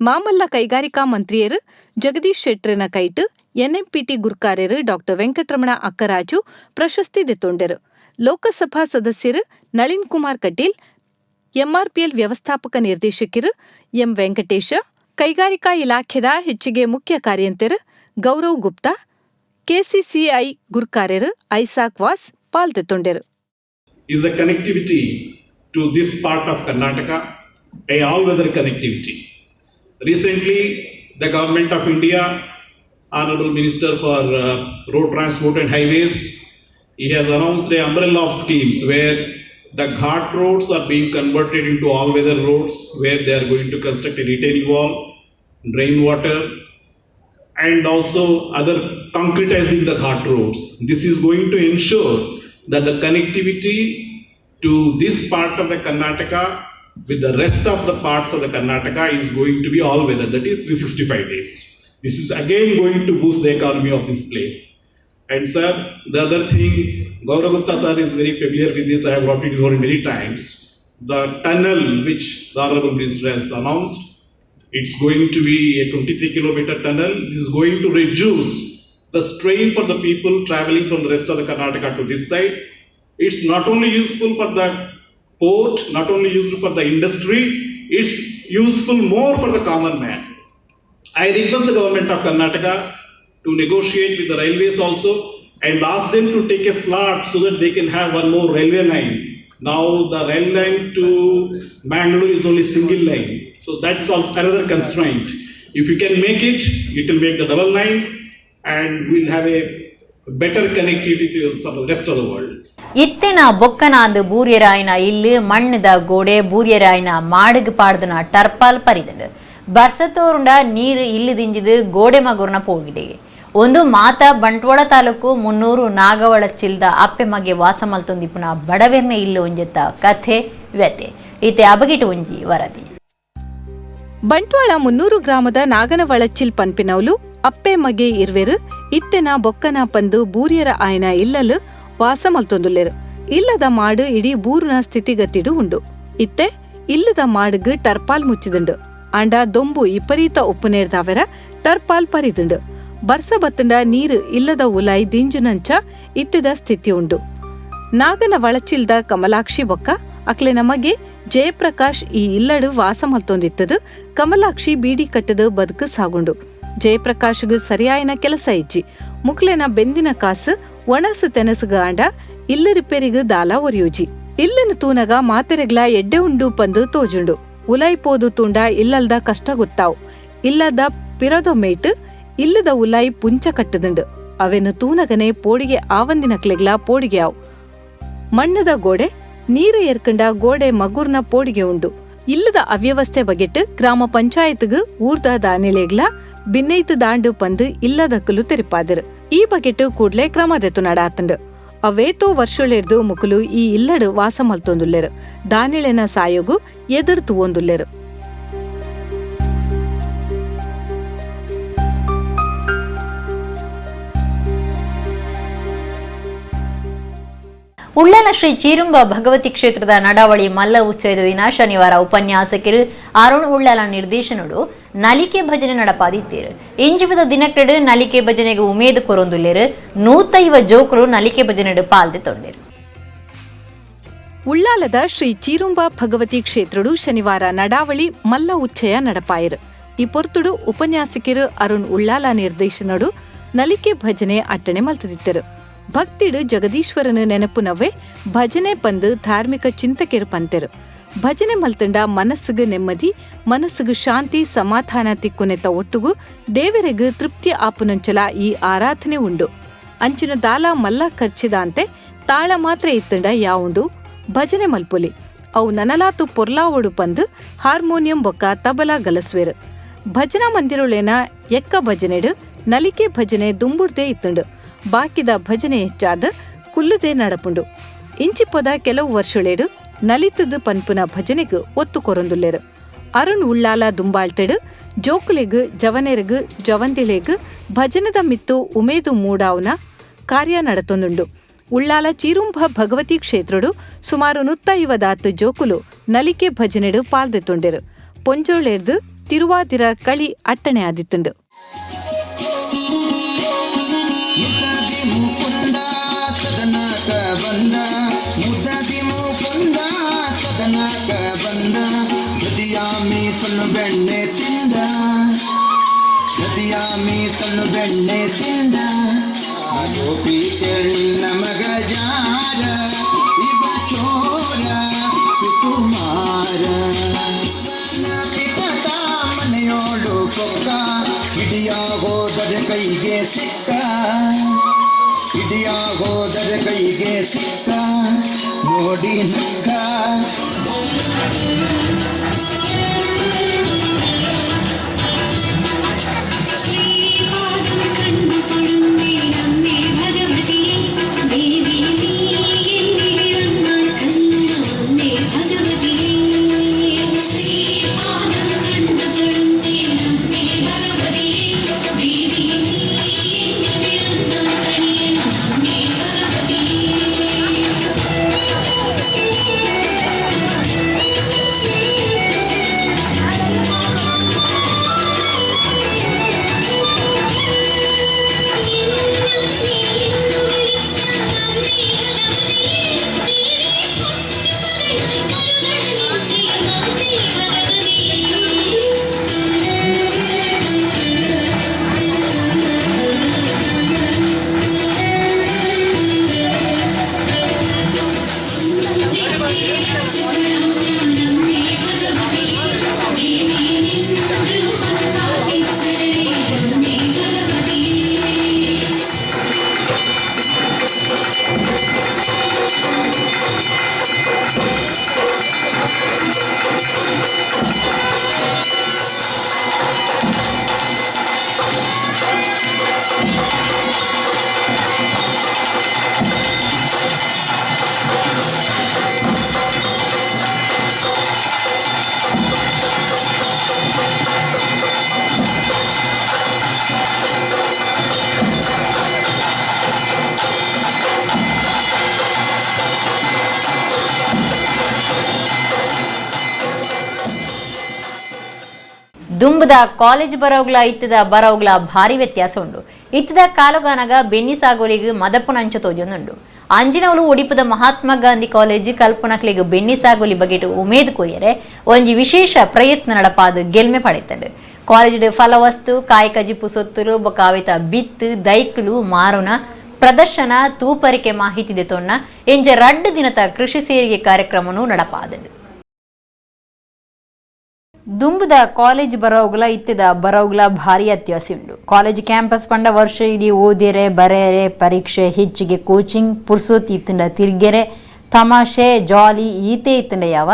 ಮಾಮಲ್ಲ ಕೈಗಾರಿಕಾ ಮಂತ್ರಿಯರು Jagdish ಶೆಟ್ಟರ್ನ kite NMPT ಗುರ್ಕಾರ್ಯರು doctor Venkataramana ಅಕ್ಕರಾಜು ಪ್ರಶಸ್ತಿ ದೆತ್ತೊಂಡೆರು. ಲೋಕಸಭಾ ಸದಸ್ಯರು ನಳಿನ್ ಕುಮಾರ್ ಕಟೀಲ್, ಎಂಆರ್ಪಿಎಲ್ ವ್ಯವಸ್ಥಾಪಕ ನಿರ್ದೇಶಕರು ಎಂ ವೆಂಕಟೇಶ, ಕೈಗಾರಿಕಾ ಇಲಾಖೆದ ಹೆಚ್ಚಿಗೆ ಮುಖ್ಯ ಕಾರ್ಯಂತೆರ್ ಗೌರವ್ ಗುಪ್ತಾ, ಕೆಸಿಸಿಐ ಗುರ್ಕಾರೆರ್ ಐಸಾಕ್ ವಾಸ್ ಪಾಲ್ದೆತ್ತೊಂಡೆರ್. Is the connectivity to this part of Karnataka, a all-weather connectivity. Recently, the Government of India, Honorable Minister for Road Transport and Highways, he has announced a umbrella of schemes where the ghat roads are being converted into all-weather roads, where they are going to construct a retaining wall, drain water, and also other concretizing the ghat roads. This is going to ensure that the connectivity to this part of the Karnataka with the rest of the parts of the Karnataka is going to be all weather, that is 365 days. This is again going to boost the economy of this place. And sir, the other thing, Gaurav Gupta sir is very familiar with this, I have brought it over many times. The tunnel which the Honorable Minister has announced, it's going to be a 23-kilometer tunnel. This is going to reduce the strain for the people traveling from the rest of the Karnataka to this side. It's not only useful for the port, not only useful for the industry, it's useful more for the common man. I request the government of Karnataka to negotiate with the railways also and ask them to take a slot so that they can have one more railway line. Now the rail line to Mangalore is only single line. So that's another constraint. If you can make it, it will make the double line and we'll have a better connectivity to the rest of the world. ಇತ್ತಿನ ಬೊಕ್ಕನಾಂದು ಬೂರ್ಯರಾಯನ ಇಲ್ಲು ಮಣ್ಣದ ಗೋಡೆ ಬೂರ್ಯರಾಯನ ಮಾಡುಗು ಪಾಡ್ದನ ಟರ್ಪಾಲ್ ಪರಿದಂಡು ಬರ್ಸತೋರುಂಡ ನೀರು ಇಲ್ಲು ದಿಂಜಿದು ಗೋಡೆ ಮಗುರ್ನ ಪೋಗಿಡೆ. ಒಂದು ಮಾತ ಬಂಟ್ವಾಳ ತಾಲೂಕು ಮುನ್ನೂರು ನಾಗವಳ ಚಿಲ್ದ ಅಪ್ಪೆ ಮಗೆ ವಾಸ ಮಲ್ತೊಂದಿಪ್ಪುನ ಬಡವೆರ್ನ ಇಲ್ಲು ಒಂಜೆತ್ತ ಕಥೆ ವ್ಯತೆ ಇತ್ತೆ ಅಬಗಿಟು ಒಂಜಿ ವರದಿ. ಬಂಟ್ವಾಳ 300 ಗ್ರಾಮದ ನಾಗನವಳಚಿಲ್ ಪನ್ಪಿನವ್ಲು ಅಪ್ಪೆ ಮಗೆ ಇರ್ವೆರು ಇತ್ತೆನ ಬೊಕ್ಕನ ಪಂದು ಬೂರ್ಯರ ಆಯನ ಇಲ್ಲಲು ವಾಸ ಮಲ್ತೊಂದುಲ್ಲೆರು. ಇಲ್ಲದ ಮಾಡು ಇಡೀ ಬೂರುನ ಸ್ಥಿತಿಗತಿಡು ಉಂಡು. ಇತ್ತೆ ಇಲ್ಲದ ಮಾಡುಗು ಟರ್ಪಾಲ್ ಮುಚ್ಚಿದುಂಡು. ಆಂಡ ದೊಂಬು ವಿಪರೀತ ಉಪ್ಪುನೇರ್ದಾವೆರ ಟರ್ಪಾಲ್ ಪರಿದುಂಡು. ಬರ್ಸ ಬತ್ತಂಡ ನೀರು ಇಲ್ಲದ ಉಲಾಯಿ ದಿಂಜುನಂಚ ಇತ್ತಿದ ಸ್ಥಿತಿ ಉಂಡು. ನಾಗನ ವಳಚಿಲ್ದ ಕಮಲಾಕ್ಷಿ ಬೊಕ್ಕ ಅಕ್ಲೆ ನಮಗೆ ಜಯಪ್ರಕಾಶ್ ಈ ಇಲ್ಲಡು ವಾಸ ಮಲ್ತೊಂದಿತ್ತದು. ಕಮಲಾಕ್ಷಿ ಬೀಡಿ ಕಟ್ಟದು ಬದುಕು ಸಾಗುಂಡು. ಜಯಪ್ರಕಾಶ್ಗ್ ಸರಿಯಾಯಿನ ಕೆಲಸ ಇಜ್ಜಿ. ಮುಕ್ಲೆನ ಬೆಂದಿನ ಕಾಸು ಒಣಸು ತೆನಸುಗ ಆಂಡ ಇಲ್ಲು ರಿಪೇರಿಗು ದಾಲ ಒರಿಯೂಜಿ. ಇಲ್ಲನು ತೂನಗ ಮಾತೆರೆಗ್ಲ ಎಡ್ಡೆ ಉಂಡು ಪಂದು ತೋಜುಂಡು. ಉಲೈ ಪೋದು ತುಂಡ ಇಲ್ಲಲ್ದ ಕಷ್ಟ ಗೊತ್ತಾವ್. ಇಲ್ಲದ ಪಿರದೊ ಮೇಟ್ ಇಲ್ಲದ ಉಲಾಯಿ ಪುಂಚ ಕಟ್ಟದುಂಡು. ಅವೆನು ತೂನಗನೆ ಪೋಡಿಗೆ ಆವಂದಿನ ಕ್ಲೆಗ್ಲ ಪೋಡಿಗೆ ಆವ್. ಮಣ್ಣದ ಗೋಡೆ ನೀರು ಏರ್ಕಂಡ ಗೋಡೆ ಮಗುರ್ನ ಪೋಡಿಗೆ ಉಂಡು. ಇಲ್ಲದ ಅವ್ಯವಸ್ಥೆ ಬಗೆಟ್ ಗ್ರಾಮ ಪಂಚಾಯತ್ಗ್ ಊರ್ದ ದಾನಿಲೆಗ್ಲ ಬಿನ್ನೈತು ದಾಂಡು ಪಂದು ಇಲ್ಲದಕ್ಕಲು ತೆರಿಪಾದರು. ಈ ಬಗೆಟ್ ಕೂಡ್ಲೆ ಕ್ರಮ ದೆತ್ತು ನಡಾತಂಡು. ಅವೇತೋ ವರ್ಷಳೆರ್ದು ಮುಕುಲು ಈ ಇಲ್ಲಡು ವಾಸ ಮಲ್ತೊಂದುಲ್ಲೆರು. ದಾನಿಳೆನ ಸಾಯೋಗು ಎದುರು ತೂವೊಂದುಲ್ಲೆರು. ಉಳ್ಳನ ಶ್ರೀ ಚೀರುಂಬ ಭಗವತಿ ಕ್ಷೇತ್ರದ ನಡಾವಳಿ ಮಲ್ಲ ಉತ್ಸವದ ದಿನ ಶನಿವಾರ ಉಪನ್ಯಾಸಕರು ಅರುಣ್ ಉಳ್ಳಾಲ ನಿರ್ದೇಶನಡು ನಲಿಕೆ ಭಜನೆ ನಡಪಾದಿತ್ತೇರು. ಇಂಜಿಪದ ದಿನಕ್ರೆಡು ನಲಿಕೆ ಭಜನೆಗೆ ಉಮೇದು ಕೊರೊಂದುಲ್ಲೇರು. 150 ಜೋಕರು ನಲಿಕೆ ಭಜನೆಡು ಪಾಲ್ದೆ ತೊಂಡೇರು. ಉಳ್ಳಾಲದ ಶ್ರೀ ಚೀರುಂಬ ಭಗವತಿ ಕ್ಷೇತ್ರಡು ಶನಿವಾರ ನಡಾವಳಿ ಮಲ್ಲ ಉಚ್ಚಯ ನಡಪಾಯಿರು. ಈ ಪೊರ್ತುಡು ಉಪನ್ಯಾಸಕರು ಅರುಣ್ ಉಳ್ಳಾಲ ನಿರ್ದೇಶನಡು ನಲಿಕೆ ಭಜನೆ ಅಟ್ಟಣೆ ಮಲ್ತದಿತ್ತರು. ಭಕ್ತಿಡು ಜಗದೀಶ್ವರನ ನೆನಪುನವೇ ಭಜನೆ ಪಂದು ಧಾರ್ಮಿಕ ಚಿಂತಕೆರು ಪಂತೆರು. ಭಜನೆ ಮಲ್ತಂಡ ಮನಸ್ಸುಗು ನೆಮ್ಮದಿ, ಮನಸ್ಸುಗು ಶಾಂತಿ ಸಮಾಧಾನ ತಿಕ್ಕುನೆತ್ತ ಒಟ್ಟುಗು ದೇವರೆಗು ತೃಪ್ತಿ ಆಪುನಂಚಲ ಈ ಆರಾಧನೆ ಉಂಡು. ಅಂಚಿನ ದಾಲ ಮಲ್ಲ ಖರ್ಚಿದಾಂತೆ ತಾಳ ಮಾತ್ರ ಇತ್ತಂಡ ಯಾವುಂಡು ಭಜನೆ ಮಲ್ಪುಲಿ. ಅವು ನನಲಾತು ಪೊರ್ಲಾವೊಡು ಪಂದು ಹಾರ್ಮೋನಿಯಂ ಬೊಕ್ಕ ತಬಲ ಗಲಸ್ವೇರು. ಭಜನಾ ಮಂದಿರೊಳೆನ ಎಕ್ಕ ಭಜನೆಡು ನಲಿಕೆ ಭಜನೆ ದುಂಬುಡ್ದೇ ಇತ್ತುಂಡು. ಬಾಕಿದ ಭಜನೆ ಹೆಚ್ಚಾದ ಕುಲ್ಲುದೇ ನಡಪುಂಡು. ಇಂಚಿಪೊದ ಕೆಲವು ವರ್ಷಳೇಡು ನಲಿತದ ಪನ್ಪುನ ಭಜನೆಗ್ ಒತ್ತು ಕೊರೊಂದುಲ್ಲೆರು. ಅರುಣ್ ಉಳ್ಳಾಲ ದುಂಬಾಳ್ತೆಡು ಜೋಕುಲೆಗ್ ಜವನೆರೆಗ್ ಜವಂದಿಳೆಗ್ ಭಜನದ ಮಿತ್ತು ಉಮೇದು ಮೂಡಾವ್ನ ಕಾರ್ಯ ನಡತೊಂದುಂಡು. ಉಳ್ಳಾಲ ಚೀರುಂಭ ಭಗವತಿ ಕ್ಷೇತ್ರಡು ಸುಮಾರು 150 ಜೋಕುಲು ನಲಿಕೆ ಭಜನೆಡು ಪಾಲ್ದೆತ್ತೊಂಡೆರು. ಪೊಂಜೋಳೆರ್ದು ತಿರುವಾದಿರ ಕಳಿ ಅಟ್ಟಣೆ ಆದಿತ್ತುಂಡು. ಬೆಣ್ಣೆ ತಿಂದ ಸಿಕ್ಕ ನೋಡಿ ನಕ್ಕ. ശ്രീപാദം കണ്ടു തൊഴുന്നേരമ്മേ ഭഗവതിയേ, ദേവി നീ എന്നിൽ വന്നാൽ കല്യാണമമ്മേ ഭഗവതിയേ. ശ്രീപാദം കണ്ടു തൊഴുന്നേരമ്മേ ഭഗവതിയേ, ദേവി നീ എന്നിൽ വന്നാൽ കല്യാണമമ്മേ ഭഗവതിയേ. ದುಂಬದ ಕಾಲೇಜ್ ಬರೋಗ್ಲ ಇತ್ತದ ಬರೋಗ್ಲ ಭಾರಿ ವ್ಯತ್ಯಾಸ ಉಂಡು. ಇತ್ತದ ಕಾಲುಗಾನಗ ಬೆನ್ನಿ ಸಾಗೋಲಿಗೆ ಮದಪ್ಪುನಂಚ ತೋಜೊಂದುಂಡು. ಅಂಜಿನವಲು ಒಡಿಪುದ ಮಹಾತ್ಮ ಗಾಂಧಿ ಕಾಲೇಜ್ ಕಲ್ಪನಕ್ಲಿಗೆ ಬೆನ್ನಿ ಸಾಗೋಲಿ ಬಗೆಟ್ ಉಮೇದ್ ಕೋಯರೆ ಒಂಜಿ ವಿಶೇಷ ಪ್ರಯತ್ನ ನಡಪಾದ ಗೆಲ್ಮೆ ಪಡೆತಂಡು. ಕಾಲೇಜ್ ಫಲವಸ್ತು ಕಾಯಿ ಕಜಿಪು ಸೊತ್ತುಲು ಬೊಕಾವಿತ ಬಿತ್ತು ದೈಕ್ಲು ಮಾರುನ ಪ್ರದರ್ಶನ ತೂಪರಿಕೆ ಮಾಹಿತಿ ದೆತೊನ್ನ ಎಂಜ ರಡ್ಡು ದಿನದ ಕೃಷಿ ಸೇರಿಗೆ ಕಾರ್ಯಕ್ರಮನು ನಡಪಾದಂಡು. ದುಂಬುದ ಕಾಲೇಜ್ ಬರೋಗ್ಲ ಇತ್ತದ ಬರೋಗ್ಲ ಭಾರಿ ಅತ್ಯಾಸೆ ಉಂಡು. ಕಾಲೇಜ್ ಕ್ಯಾಂಪಸ್ ಪಂಡ ವರ್ಷ ಇಡೀ ಓದಿರೆ ಬರೆಯರೆ ಪರೀಕ್ಷೆ ಹೆಚ್ಚಿಗೆ ಕೋಚಿಂಗ್ ಪುರ್ಸೋತಿ ಇತ್ತಂಡ ತಿರ್ಗೆರೆ ತಮಾಷೆ ಜಾಲಿ ಈತೆ ಇತ್ತಂಡ ಯಾವ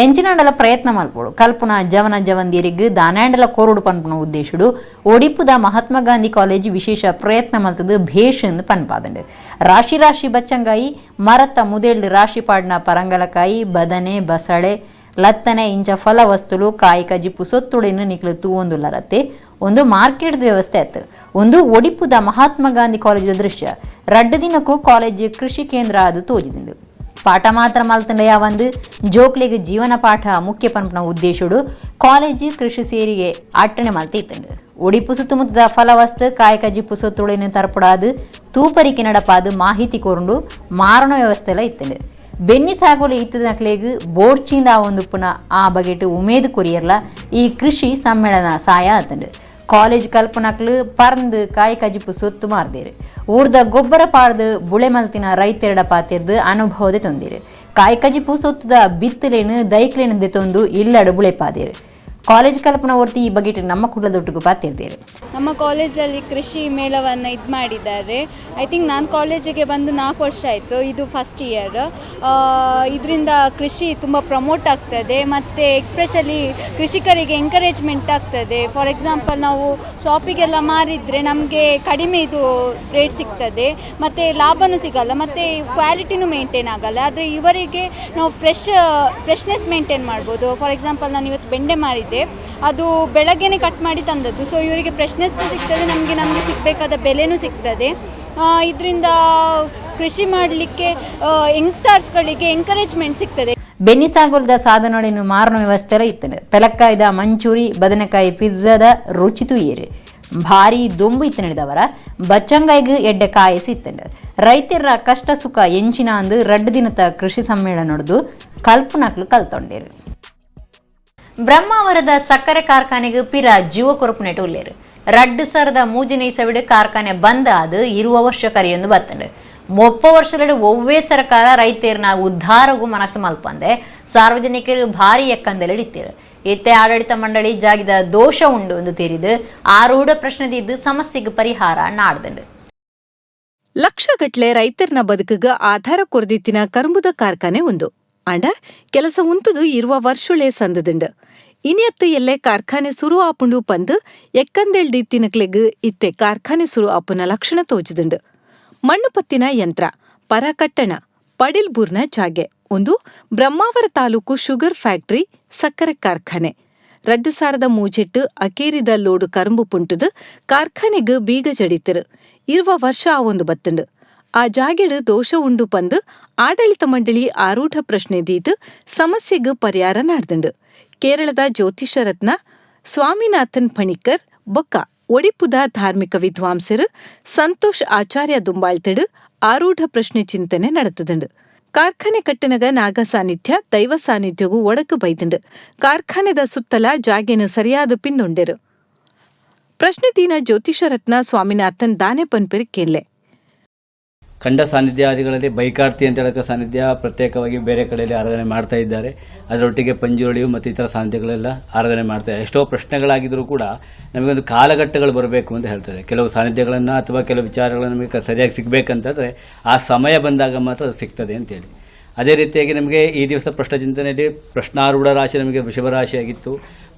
ಎಂಚಿನಾಂಡಲ ಪ್ರಯತ್ನ ಮಲ್ಪೋಡು. ಕಲ್ಪನಾ ಜವನ ಜವಂದಿರಿಗ್ ದಾನಾಂಡಲ ಕೋರುಡು ಪನ್ಪುನ ಉದ್ದೇಶಡು ಒಡಿಪುದ ಮಹಾತ್ಮ ಗಾಂಧಿ ಕಾಲೇಜ್ ವಿಶೇಷ ಪ್ರಯತ್ನ ಮಲ್ತದು ಭೇಷ್ ಎಂದು ಪನ್ಪಾದಂಡು. ರಾಶಿ ರಾಶಿ ಬಚ್ಚಂಗಾಯಿ ಮರತ್ತ ಮುದೇಳ್ ರಾಶಿ ಪಾಡ್ನ ಪರಂಗಲಕಾಯಿ ಬದನೆ ಬಸಳೆ ಲತ್ತನೆ ಇಂಚ ಫಲ ವಸ್ತುಲು ಕಾಯಿ ಕಜಿಪು ಸೊತ್ತುಳಿನ ನಿಕ್ಲು ತೂವೊಂದುಲ್ಲರತ್ತೆ ಒಂದು ಮಾರ್ಕೆಟ್ ವ್ಯವಸ್ಥೆ ಆಯ್ತು. ಒಂದು ಒಡಿಪುದ ಮಹಾತ್ಮ ಗಾಂಧಿ ಕಾಲೇಜಿನ ದೃಶ್ಯ. ರಡ್ಡು ದಿನಕ್ಕೂ ಕಾಲೇಜ್ ಕೃಷಿ ಕೇಂದ್ರ ಅದು ತೋಜಿದಿಂದು. ಪಾಠ ಮಾತ್ರ ಮಲ್ತಂಡ ಯಾವಂದು ಜೋಕ್ಲಿಗೆ ಜೀವನ ಪಾಠ ಮುಖ್ಯ ಪನ್ಪುನ ಉದ್ದೇಶಡು ಕಾಲೇಜ್ ಕೃಷಿ ಸೇರಿಗೆ ಅಟ್ಟಣೆ ಮಲ್ತ ಇತ್ತಂಡು. ಒಡಿಪು ಸುತ್ತಮುತ್ತದ ಫಲವಸ್ತು ಕಾಯಿ ಕಜಿಪು ಸೊತ್ತುಳಿನ ತರ್ಪಡಾದು ತೂಪರಿಕೆ ನಡಪಾದು ಮಾಹಿತಿ ಕೋರುಂಡು ಮಾರಣ ವ್ಯವಸ್ಥೆ ಎಲ್ಲ ಇತ್ತಂಡು. ಬೆನ್ನಿ ಸಾಗೋಲಿ ಇತ್ತದ ನಕ್ಲೆಗ್ ಬೋರ್ಚಿಂದ ಒಂದು ಪುನಃ ಆ ಬಗೆಟ್ ಉಮೇದು ಕೊರಿಯರ್ಲ ಈ ಕೃಷಿ ಸಮ್ಮೇಳನ ಸಾಯ ಆತಂಡು. ಕಾಲೇಜ್ ಕಲ್ಪನಕ್ಲು ಪರ್ಂದು ಕಾಯಿ ಕಜಿಪು ಸೊತ್ತು ಮಾರ್ದೇರು. ಊರ್ದ ಗೊಬ್ಬರ ಪಾಡ್ದು ಬುಳೆ ಮಲ್ತಿನ ರೈತೆರಡ ಪಾತಿರ್ದು ಅನುಭವದೆ ತೊಂದಿರು. ಕಾಯಿ ಕಜಿಪು ಸೊತ್ತದ ಬಿತ್ತಲೇನು ದೈಕ್ಲೇನು ದೆತೊಂದು ಇಲ್ಲಡು ಬುಳೆ ಪಾದೇರು. ಕಾಲೇಜ್ ಕಲ್ಪನಾ ವರ್ತಿ ಈ ಬಗೆಟ್ ನಮ್ಮ ಕುಡ್ಲದೊಟ್ಟಿಗೂ ಪಾತಿರ್ದೇರು. ನಮ್ಮ ಕಾಲೇಜಲ್ಲಿ ಕೃಷಿ ಮೇಳವನ್ನು ಇದು ಮಾಡಿದ್ದಾರೆ. I think ನಾನು ಕಾಲೇಜಿಗೆ ಬಂದು 4 ವರ್ಷ ಆಯಿತು, ಇದು ಫಸ್ಟ್ ಇಯರ್. ಇದರಿಂದ ಕೃಷಿ ತುಂಬ ಪ್ರಮೋಟ್ ಆಗ್ತದೆ ಮತ್ತು ಎಕ್ಸ್ಪೆಷಲಿ ಕೃಷಿಕರಿಗೆ ಎಂಕರೇಜ್ಮೆಂಟ್ ಆಗ್ತದೆ. ಫಾರ್ ಎಕ್ಸಾಂಪಲ್, ನಾವು ಶಾಪಿಗೆಲ್ಲ ಮಾರಿದರೆ ನಮಗೆ ಕಡಿಮೆ ಇದು ರೇಟ್ ಸಿಗ್ತದೆ ಮತ್ತು ಲಾಭನೂ ಸಿಗಲ್ಲ ಮತ್ತು ಕ್ವಾಲಿಟಿನೂ ಮೇಂಟೈನ್ ಆಗಲ್ಲ. ಆದರೆ ಇವರಿಗೆ ನಾವು ಫ್ರೆಶ್ನೆಸ್ ಮೇಂಟೈನ್ ಮಾಡ್ಬೋದು. ಫಾರ್ ಎಕ್ಸಾಂಪಲ್, ನಾನು ಇವತ್ತು ಬೆಂಡೆ ಮಾರಿದ್ದೆ, ಅದು ಬೆಳಗ್ಗೆನೆ ಕಟ್ ಮಾಡಿ ತಂದದ್ದು. ಸೊ ಇವರಿಗೆ ಫ್ರೆಶ್ನೆಸ್ ಸಿಗ್ತದೆ, ನಮಗೆ ಸಿಗಬೇಕಾದ ಬೆಲೆನೂ ಸಿಗ್ತದೆ. ಇದರಿಂದ ಕೃಷಿ ಮಾಡಲಿಕ್ಕೆ ಯಂಗ್ಸ್ಟರ್ಸ್ಗಳಿಗೆ ಎಂಕರೇಜ್ಮೆಂಟ್ ಸಿಗ್ತದೆ. ಬೆನ್ನಿ ಸಾಗುಲದ ಸಾಧನಗಳನ್ನು ಮಾರಣ ವ್ಯವಸ್ಥೆ ಇತ್ತಂಡು. ಪೆಲಕ್ಕಾಯ್ದ ಮಂಚೂರಿ ಬದನೆಕಾಯಿ ಪಿಜ್ಜಾದ ರುಚಿ ತುಯ್ಯರು ಭಾರಿ ದೊಂಬು ಇತ್ತು ನಡೆದವರ ಬಚ್ಚಂಗಾಯಿಗೆ ಎಡ್ಡೆ ಕಾಯಿಸಿ ಇತ್ತಂಡು. ರೈತರ ಕಷ್ಟ ಸುಖ ಎಂಚಿನ ಅಂದು ರಡ್ಡು ದಿನದ ಕೃಷಿ ಸಮ್ಮೇಳನ ನಡೆದು ಕಲ್ಪನಕ್ಲು ಕಲ್ತೊಂಡೇರು. ಬ್ರಹ್ಮಾವರದ ಸಕ್ಕರೆ ಕಾರ್ಖಾನೆಗೆ ಪಿರ ಜೀವ ಕೊರಪು ನೆಟ್ಟು ಉಲ್ಲೇರು. ರಡ್ಡು ಸರದ ಮೂಜನೆ ಸವಿಡು ಕಾರ್ಖಾನೆ ಬಂದ್ ಆದು ಇರುವ ವರ್ಷ ಕರಿಯೊಂದು ಬತ್ತಂಡು. 30 ವರ್ಷದಲ್ಲಿ ಒವ್ವೇ ಸರ್ಕಾರ ರೈತರನ್ನ ಉದ್ಧಾರಗೂ ಮನಸ್ಸು ಮಲ್ಪಂದೆ ಸಾರ್ವಜನಿಕರು ಭಾರಿ ಎಕ್ಕಂದೆಲ್ಲ ಇತ್ತೀರು. ಇತ್ತೆ ಆಡಳಿತ ಮಂಡಳಿ ಜಾಗಿದ ದೋಷ ಉಂಡು ಎಂದು ತೀರಿದು ಆರೂಢ ಪ್ರಶ್ನೆದಿದ್ದು ಸಮಸ್ಯೆಗೆ ಪರಿಹಾರ ನಾಡ್ದಂಡು. ಲಕ್ಷಗಟ್ಲೆ ರೈತರ್ನ ಬದುಕುಗ ಆಧಾರ ಕೊರ್ದಿತ್ತಿನ ಕರುಂಬುದ ಕಾರ್ಖಾನೆ ಉಂದು. ಆಂಡ ಕೆಲಸ ಉಂತುದು ಇರುವ ವರ್ಷುಳೆ ಸಂದದಿಂಡು. ಇನಿಯತ್ತು ಎಲ್ಲೆ ಕಾರ್ಖಾನೆ ಸುರು ಆಪುಂಡು ಪಂದು ಎಕ್ಕಂದೆಲ್ದಿತ್ತಿನಕ್ಲೆಗ್ ಇತ್ತೆ ಕಾರ್ಖಾನೆ ಸುರು ಆಪುನ ಲಕ್ಷಣ ತೋಜಿದುಂಡು. ಮಣ್ಣು ಪತ್ತಿನ ಯಂತ್ರ, ಪರ ಕಟ್ಟಣ, ಪಡಿಲ್ಬೂರ್ನ ಜಾಗೆ ಒಂದು ಬ್ರಹ್ಮಾವರ ತಾಲೂಕು ಶುಗರ್ ಫ್ಯಾಕ್ಟರಿ ಸಕ್ಕರೆ ಕಾರ್ಖಾನೆ. 2003 ಅಕೇರಿದ ಲೋಡು ಕರುಂಬು ಪುಂಟುದು ಕಾರ್ಖಾನೆಗ್ ಬೀಗ ಜಡಿತಿರು. 20 ವರ್ಷ ಆ ಒಂದು ಬತ್ತುಂಡು. ಆ ಜಾಗೆಡು ದೋಷ ಉಂಡು ಪಂದು ಆಡಳಿತ ಮಂಡಳಿ ಆರೂಢ ಪ್ರಶ್ನೆ ದೀದು ಸಮಸ್ಯೆಗ್ ಪರಿಹಾರ ನಾಡ್ದುಂಡು. ಕೇರಳದ ಜ್ಯೋತಿಷರತ್ನ ಸ್ವಾಮಿನಾಥನ್ ಪಣಿಕ್ಕರ್ ಬೊಕ್ಕ ಒಡಿಪುದ ಧಾರ್ಮಿಕ ವಿದ್ವಾಂಸರು ಸಂತೋಷ್ ಆಚಾರ್ಯ ದುಂಬಾಳ್ತಿಡು ಆರೂಢ ಪ್ರಶ್ನೆ ಚಿಂತನೆ ನಡೆತದುಂಡು. ಕಾರ್ಖಾನೆ ಕಟ್ಟಿನಗ ನಾಗ ಸಾನ್ನಿಧ್ಯ ದೈವ ಸಾನ್ನಿಧ್ಯಗೂ ಒಡಕು ಬೈದುಂಡು. ಕಾರ್ಖಾನೆದ ಸುತ್ತಲ ಜಾಗೆನು ಸರಿಯಾದ ಪಿನ್ನುಂಡೆರು. ಪ್ರಶ್ನೆ ದೀನ ಜ್ಯೋತಿಷರತ್ನ ಸ್ವಾಮಿನಾಥನ್ ದಾನೆ ಪನ್ಪೆರ್ ಕೇನ್ಲೆ. ಖಂಡ ಸಾನ್ನಿಧ್ಯಾದಿಗಳಲ್ಲಿ ಬೈಕಾರ್ತಿ ಅಂತ ಹೇಳೋಕೆ ಸಾನ್ನಿಧ್ಯ ಪ್ರತ್ಯೇಕವಾಗಿ ಬೇರೆ ಕಡೆಯಲ್ಲಿ ಆರಾಧನೆ ಮಾಡ್ತಾ ಇದ್ದಾರೆ. ಅದರೊಟ್ಟಿಗೆ ಪಂಜುರಳಿಯು ಮತ್ತು ಇತರ ಸಾನ್ನಿಧ್ಯಗಳೆಲ್ಲ ಆರಾಧನೆ ಮಾಡ್ತಾರೆ. ಎಷ್ಟೋ ಪ್ರಶ್ನೆಗಳಾಗಿದ್ದರೂ ಕೂಡ ನಮಗೊಂದು ಕಾಲಘಟ್ಟಗಳು ಬರಬೇಕು ಅಂತ ಹೇಳ್ತಾರೆ. ಕೆಲವು ಸಾನ್ನಿಧ್ಯಗಳನ್ನು ಅಥವಾ ಕೆಲವು ವಿಚಾರಗಳನ್ನು ನಮಗೆ ಸರಿಯಾಗಿ ಸಿಗಬೇಕಂತಂದರೆ ಆ ಸಮಯ ಬಂದಾಗ ಮಾತ್ರ ಅದು ಸಿಗ್ತದೆ ಅಂತೇಳಿ. ಅದೇ ರೀತಿಯಾಗಿ ನಮಗೆ ಈ ದಿವಸ ಪ್ರಶ್ನೆ ಚಿಂತನೆಯಲ್ಲಿ ಪ್ರಶ್ನಾರೂಢ ರಾಶಿ ನಮಗೆ ವೃಷಭ ರಾಶಿಯಾಗಿತ್ತು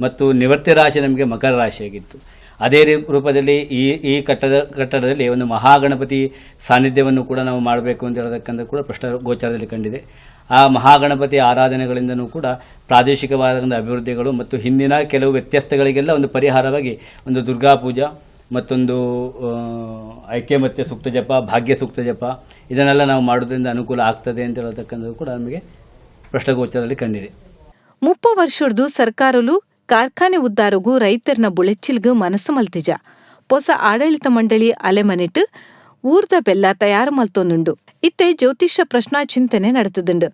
ಮತ್ತು ನಿವೃತ್ತಿ ರಾಶಿ ನಮಗೆ ಮಕರ ರಾಶಿಯಾಗಿತ್ತು. ಅದೇ ರೂಪದಲ್ಲಿ ಈ ಈ ಕಟ್ಟಡದಲ್ಲಿ ಒಂದು ಮಹಾಗಣಪತಿ ಸಾನ್ನಿಧ್ಯವನ್ನು ಕೂಡ ನಾವು ಮಾಡಬೇಕು ಅಂತ ಹೇಳತಕ್ಕಂಥ ಕೂಡ ಪ್ರಶ್ನೆ ಗೋಚಾರದಲ್ಲಿ ಕಂಡಿದೆ. ಆ ಮಹಾಗಣಪತಿ ಆರಾಧನೆಗಳಿಂದನೂ ಕೂಡ ಪ್ರಾದೇಶಿಕವಾದ ಅಭಿವೃದ್ಧಿಗಳು ಮತ್ತು ಹಿಂದಿನ ಕೆಲವು ವ್ಯತ್ಯಸ್ತಗಳಿಗೆಲ್ಲ ಒಂದು ಪರಿಹಾರವಾಗಿ ಒಂದು ದುರ್ಗಾ ಪೂಜಾ ಮತ್ತೊಂದು ಐಕ್ಯಮತ್ಯ ಸೂಕ್ತ ಜಪ, ಭಾಗ್ಯ ಸೂಕ್ತ ಜಪ ಇದನ್ನೆಲ್ಲ ನಾವು ಮಾಡೋದ್ರಿಂದ ಅನುಕೂಲ ಆಗ್ತದೆ ಅಂತ ಹೇಳತಕ್ಕಂಥದ್ದು ಕೂಡ ನಮಗೆ ಪ್ರಶ್ನೆಗೋಚರದಲ್ಲಿ ಕಂಡಿದೆ. 30 ವರ್ಷದ್ದು ಸರ್ಕಾರಲು ಕಾರ್ಖಾನೆ ಉದ್ದಾರಗೂ ರೈತರ್ನ ಬುಳೆಚ್ಚಿಲ್ಗ್ ಮನಸ್ಸು ಮಲ್ತಿಜ. ಪೊಸ ಆಡಳಿತ ಮಂಡಳಿ ಅಲೆಮನೆಟ್ ಊರ್ದ ಬೆಲ್ಲ ತಯಾರು ಮಲ್ತೊಂದುಂಡು. ಇತ್ತೆ ಜ್ಯೋತಿಷ್ಯ ಪ್ರಶ್ನಾ ಚಿಂತನೆ ನಡೆತದುಂಡು.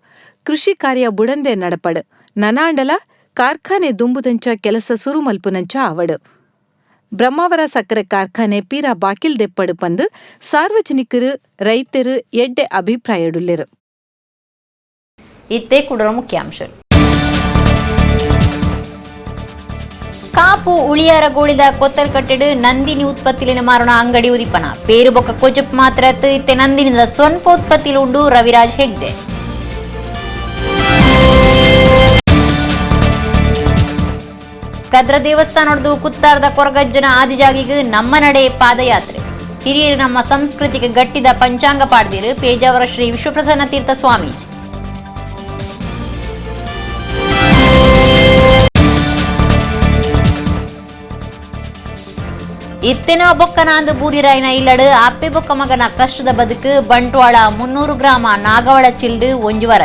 ಕೃಷಿ ಕಾರ್ಯ ಬುಡಂದೆ ನಡಪಡು ನನಾಂಡಲ ಕಾರ್ಖಾನೆ ದುಂಬುದಂಚ ಕೆಲಸ ಸುರು ಮಲ್ಪುನಂಚ ಆವಡು. ಬ್ರಹ್ಮಾವರ ಸಕ್ಕರೆ ಕಾರ್ಖಾನೆ ಪೀರ ಬಾಕಿಲ್ ದೆಪ್ಪಡು ಪಂದು ಸಾರ್ವಜನಿಕರು ರೈತರು ಎಡ್ಡೆ ಅಭಿಪ್ರಾಯಡುಲ್ಲೆರು. ಇತ್ತೆ ಕುಡರ ಮುಖ್ಯಾಂಶ. ಕಾಪು ಉಳಿಯಾರ ಗೋಳಿದ ಕೊತ್ತಲ್ ಕಟ್ಟೆಡು ನಂದಿನಿ ಉತ್ಪತ್ತಿಲಿನ ಮಾರೋಣ ಅಂಗಡಿ ಉದಿಪನ. ಪೇರು ಬೊಕ್ಕ ಕೊಜಪ್ ಮಾತ್ರ ಇತ್ತೆ ನಂದಿನಿದ ಸ್ವಂಪ ಉತ್ಪತ್ತಿಲು ಉಂಡು ರವಿರಾಜ್ ಹೆಗ್ಡೆ. ಕದ್ರ ದೇವಸ್ಥಾನದ ಕುತ್ತಾರದ ಕೊರಗಜ್ಜನ ಆದಿಜಾಗಿಗೆ ನಮ್ಮ ನಡೆ ಪಾದಯಾತ್ರೆ. ಹಿರಿಯರು ನಮ್ಮ ಸಂಸ್ಕೃತಿಗೆ ಗಟ್ಟಿದ ಪಂಚಾಂಗ ಪಾಡ್ದಿರು ಪೇಜಾವರ ಶ್ರೀ ವಿಶ್ವಪ್ರಸನ್ನ ತೀರ್ಥ ಸ್ವಾಮೀಜಿ. ಇತ್ತೆನ ಬೊಕ್ಕನಾಂದು ಬೂರಿರಾಯನ ಇಲ್ಲಡು ಅಪ್ಪೆ ಬೊಕ್ಕ ಮಗನ ಕಷ್ಟದ ಬದುಕು ಬಂಟ್ವಾಳ 300 ಗ್ರಾಮ ನಾಗವಳ ಚಿಲ್ಡು ಒಂಜುವರ.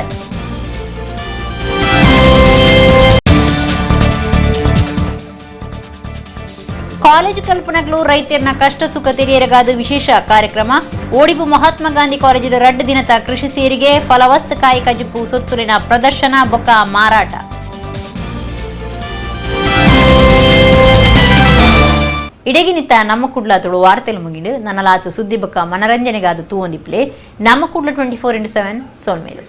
ಕಾಲೇಜು ಕಲ್ಪನೆಗಳು ರೈತರನ್ನ ಕಷ್ಟ ಸುಖ ತೆರಿಯರಗಾದ ವಿಶೇಷ ಕಾರ್ಯಕ್ರಮ. ಓಡಿಪು ಮಹಾತ್ಮ ಗಾಂಧಿ ಕಾಲೇಜಿನ 2 ದಿನದ ಕೃಷಿ ಸೇರಿಗೆ ಫಲವಸ್ತು ಕಾಯಿ ಕಜಿಪು ಸೊತ್ತುಲಿನ ಪ್ರದರ್ಶನ ಬೊಕ್ಕ ಮಾರಾಟ. ಇಡಗಿನಿತ್ತ ನಮ್ಮ ಕುಡ್ಲ ತುಳು ವಾರ್ತೆಲು ಮುಗಿಡು ನನ್ನಲಾತು ಸುದ್ದಿ ಬೊಕ್ಕ ಮನರಂಜನೆಗಾದ ತೂವೊಂದಿಪ್ಲೆ ನಮ್ಮ ಕುಡ್ಲ 24x7 ಸೋಲ್ಮೇಲು.